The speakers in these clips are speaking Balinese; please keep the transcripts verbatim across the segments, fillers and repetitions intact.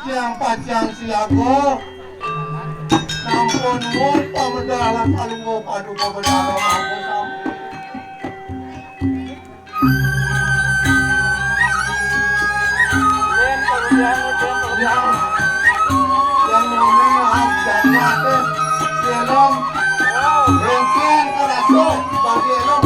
Siang pacang siaga, nampun nuwun pamedal kalungguh paduka bedarah marga sami. Yang, yang ngene, ah, jangan, eh, film. Rengkeng kerasa bagi elok.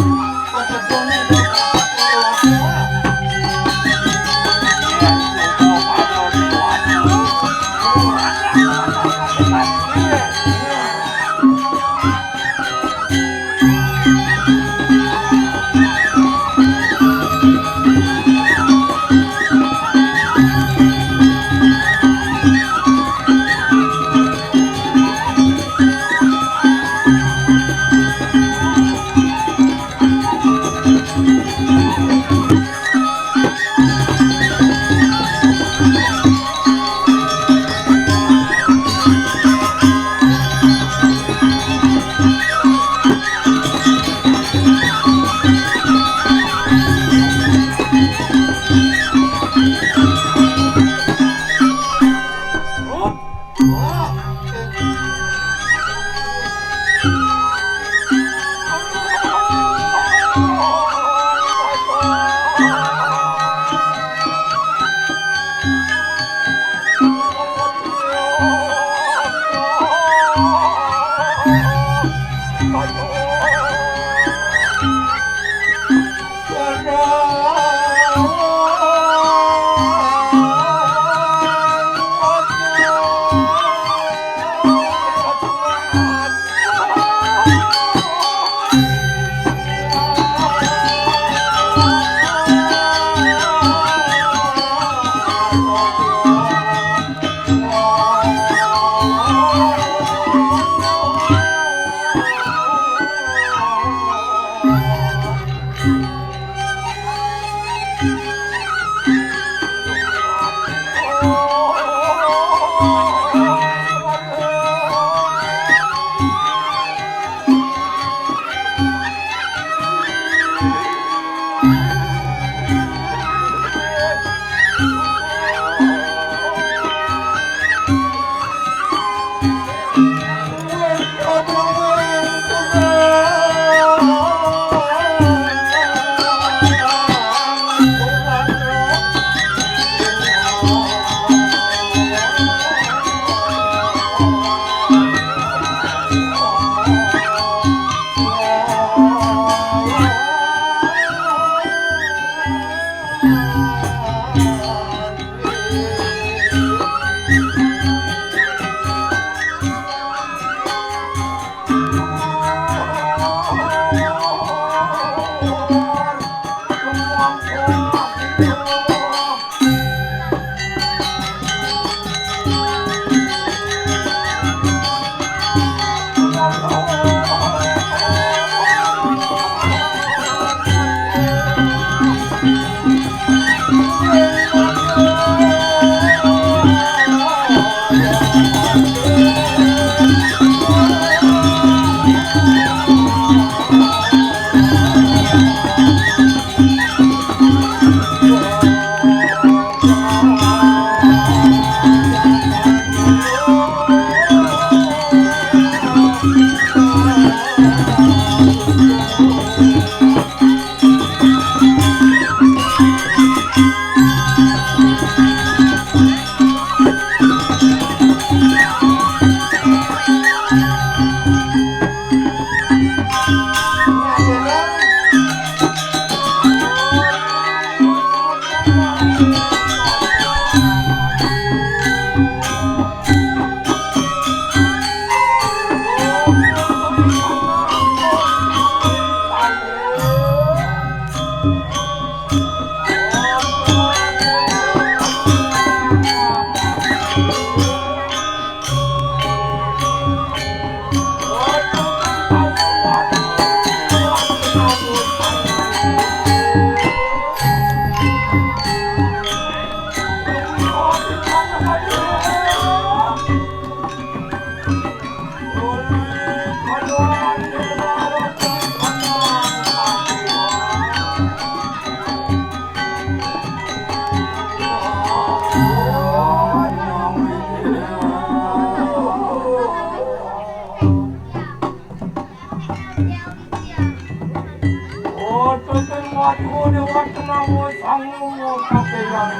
Menawa sangu kapegang.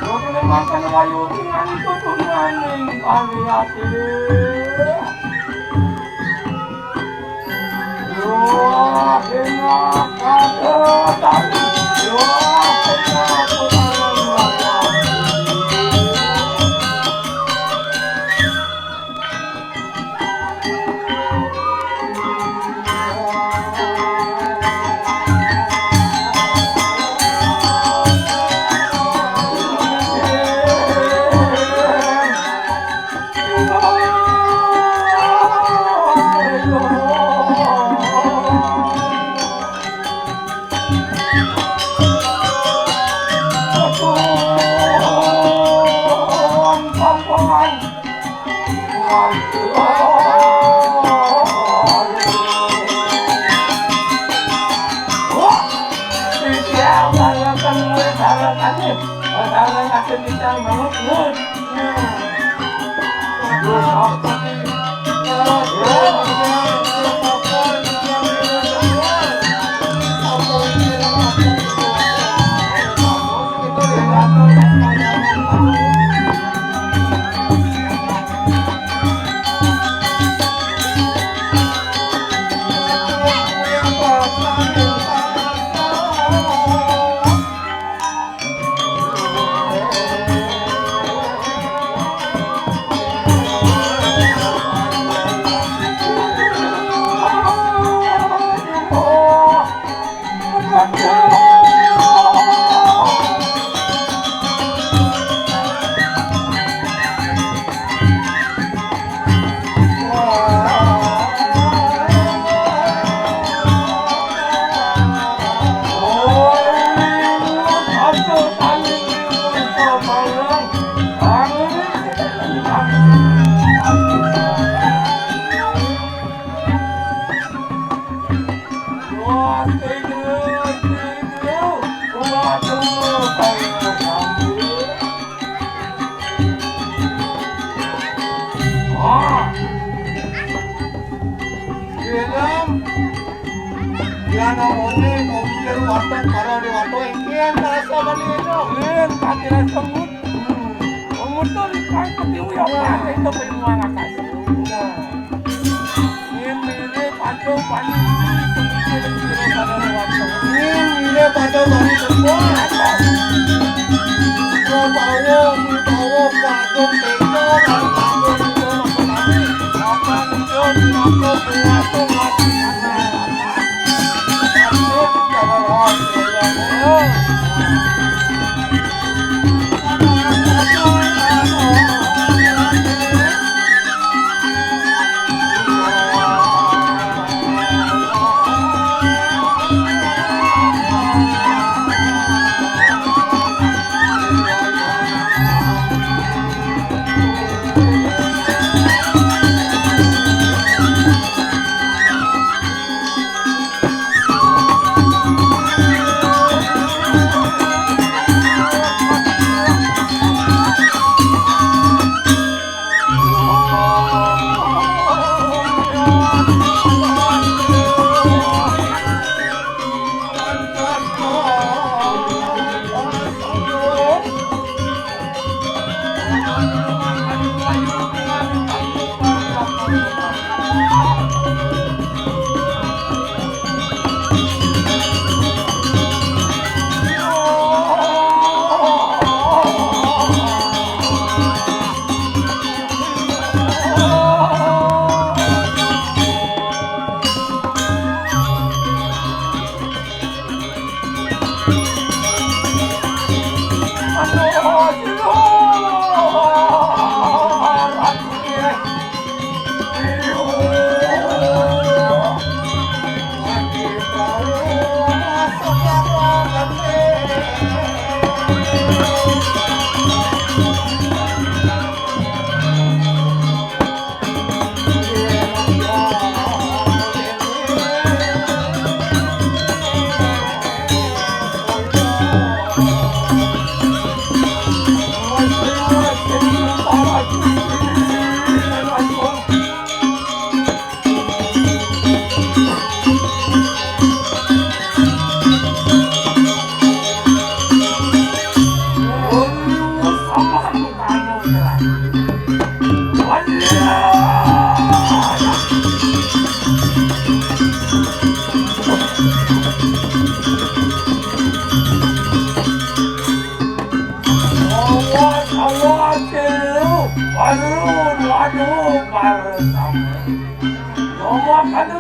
Rokene mantan wayu tingan tutunaning Pariati. Wah, enak kagetan. Wah, enak kagetan. Film. Yan ang uli, kung film watak, para di wato, ingkian, rasa bali ito. Film, pati rasa ngut. Ngut to, ripang, pati uyo, pati ito pa yung mga kasi. Yan. Yan, mili, pato, pani, mili, pato, pani, tempo. Pato. Pato, pato, pato, pato, pato, pato, pato, pato, pato,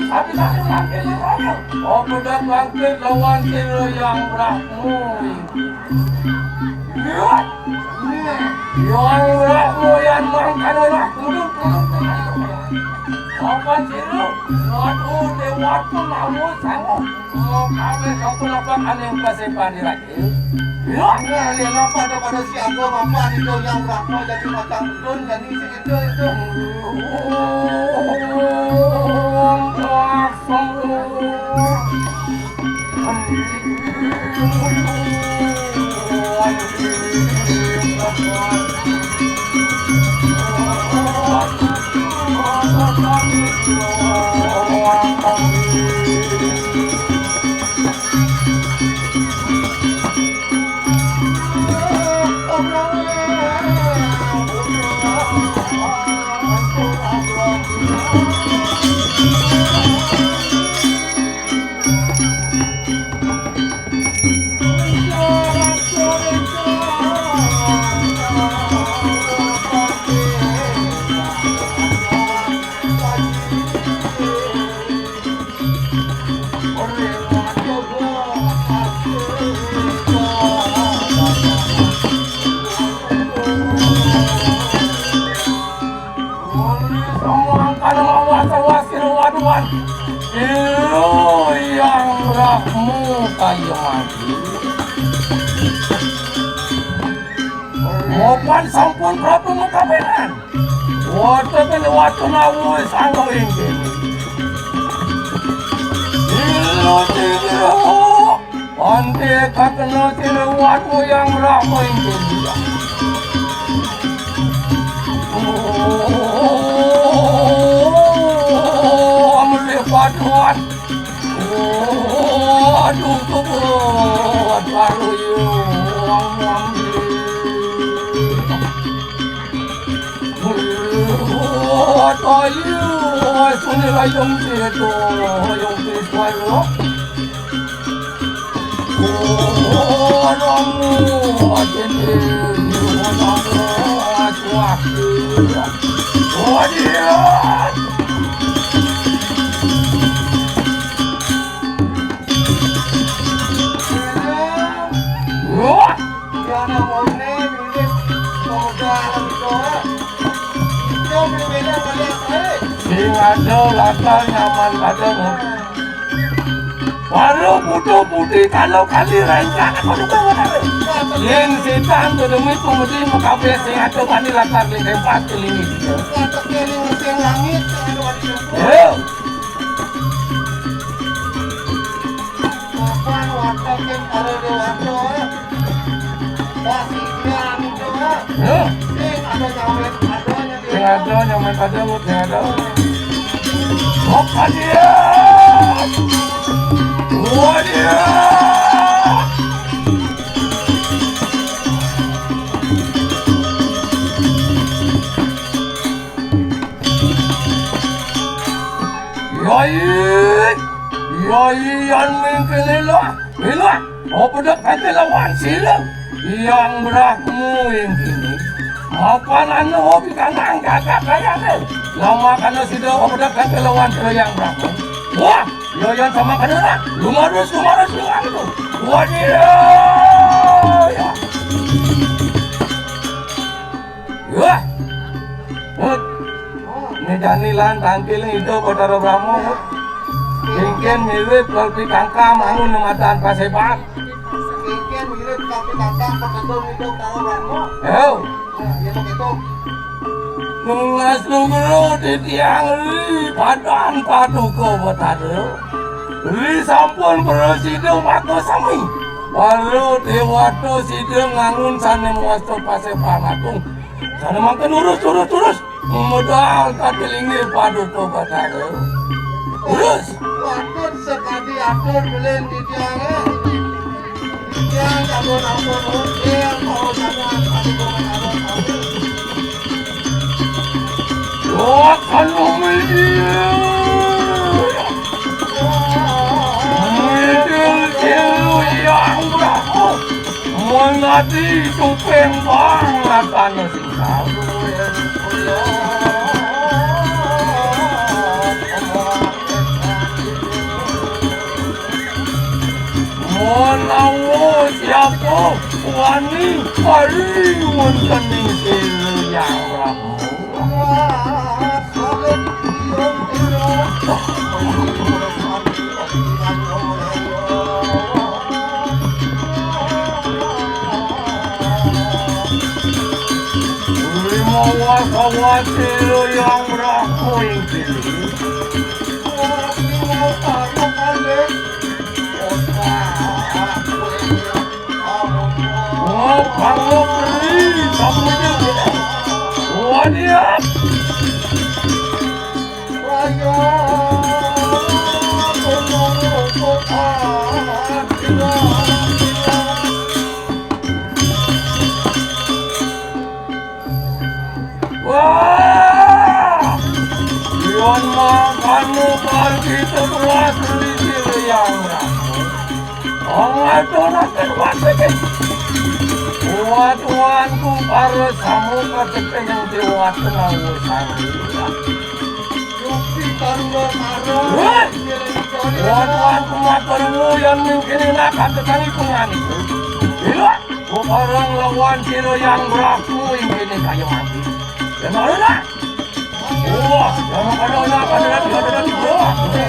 Tapi tak mangkin raya. Oh, pedang mangkin lawan sira Hyang Brahma. Iya. Hyang Brahma yang mangkana lah turun, turun, turun. Apa sira? Waduh, dewa tu nama sangat. Oh, kami sampun apa ane pasepan dirake. Ya, ya, ya, napa ada pada siaga, napa ada yang berapa jadi macam bedun, jadi si itu, itu. Yang ramu kaya mati. Mopan sampun Prabu makabenan. Wonten watu nawu sangga inggih. Ilo tiro. Ante kakena tiro watu yang rama inggih. Oh, melipat kuat. Oh, aduh, kuat baru yuk. Ayo, sini lah yang itu, yang itu. Oh, ramu, aja ni, ramu, aja. Oh, dia. Wah. Iya, nak mau ini, ini, mau jalan doa. Sing ada latar nyaman pada mu. Baru putu putih kalau kali rengkak aku lupa benar. Yen setan tu demi pemudi mengkabeh sing ada bani latar ling empat kelingi. Yo. Papan wonten ing para dewata. Wah, sing dia anu doa. Hah? Sing ada nyamen, ada nyampe. Sing ada nyamen pada mut, sing ada. Apa dia? Wah, dia. Yai, yai yan mingkene lah, ilah, apa dak kate lawan sila? Yang berahmu yang kini. Mapan anu hobi kanang kakak kaya tu. Lama kana sida apa dak kate lawan sila yang berahmu. Wah, yo yan sama kana lah. Lumarus, lumarus, lumarus. Wadilah. Ya. Wah. Hut. Ini jani lan tangkil ida Batara Brahma, Hut. Kengken mirip kalpi kangkang mangun nematan paseban. Kengken mirip kalpi kangkang pakedon ida Batara Brahma. Yo. Nah, ya begitu. Nungas nungro di tiang ri padan paduka Batara. Ri sampun prasida maka sami. Para dewata sida ngangun sane mawasta paseban agung. Sane mangken urus, urus, urus. Medal katelinggih paduka Batara. Urus. Patut sekadi atur belin titiange. Titiang sampun ampun, titiang mau sangat paduka Batara. Wakanu media. Media yang berapa? Mengati tupeng bang lakana singkau. Oh, wani, ari wonten ing sira Hyang Brahma. Lima wasawati Hyang Brahma ing kene. Oh, Pangopri, sapunika. Wadiat. Wah! Yon mangkana margi teruas ring Hyang Brahma. Angaturaken watu. Watuanku para samu katekening dewata nawusan. Yukti taruna karo. Hei! Watuanku matur nuwun yen mingkini nak katekening pungani. Ila, kupareng lawan sira Hyang Brahma ing kene kaya mati. Yen ora nak. Wah, yen ora nak, ora nak, ora nak, ora nak.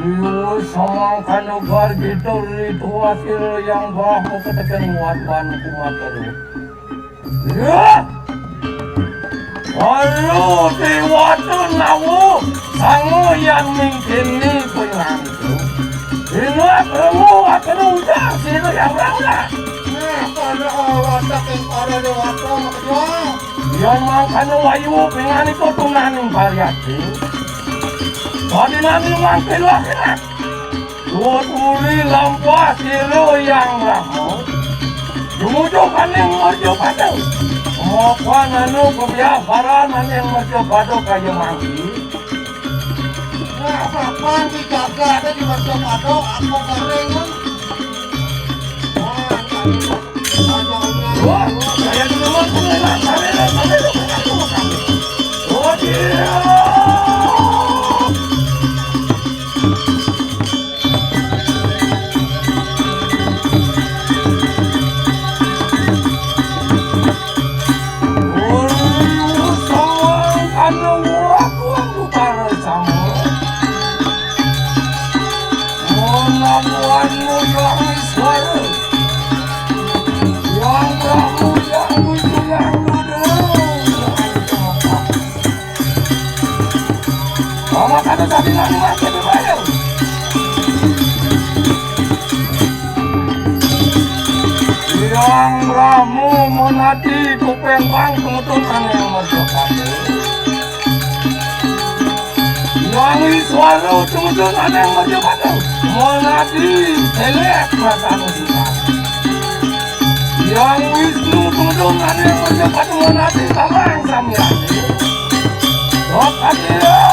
Iya, samangkana gargita rituasira Hyang Brahma kateken watuan kumatur. Ya! Para dewata nawa sanga yan mingkini panganggo. Inuak remu akan ujar sira Hyang Brahma. Nah, para watak ing para dewata makejang. Yan mangkana wayu pinganika tunaning pariyati. Padinani mangkila kilat. Duwut uli lampah sira Hyang Brahma. Dumujukaning mercapada. Mapan anu kebiasaran aning mercapada kaya mangki. Nah, papan di jagat di mercapada aku kering. Nah, wah, saya dulu mau pulang. Sampai, sampai, sampai, sampai, sampai. Oh, dia. Mama kata tadi nani mati berbayar. Hyang Brahma monati kupeng bang tumutun ane yang merjokate. Hyang Iswara tumutun ane yang merjokate. Monati selek perasaan kita. Hyang Wisnu tumutun ane yang merjokate monati sarang samyane. Rokatira.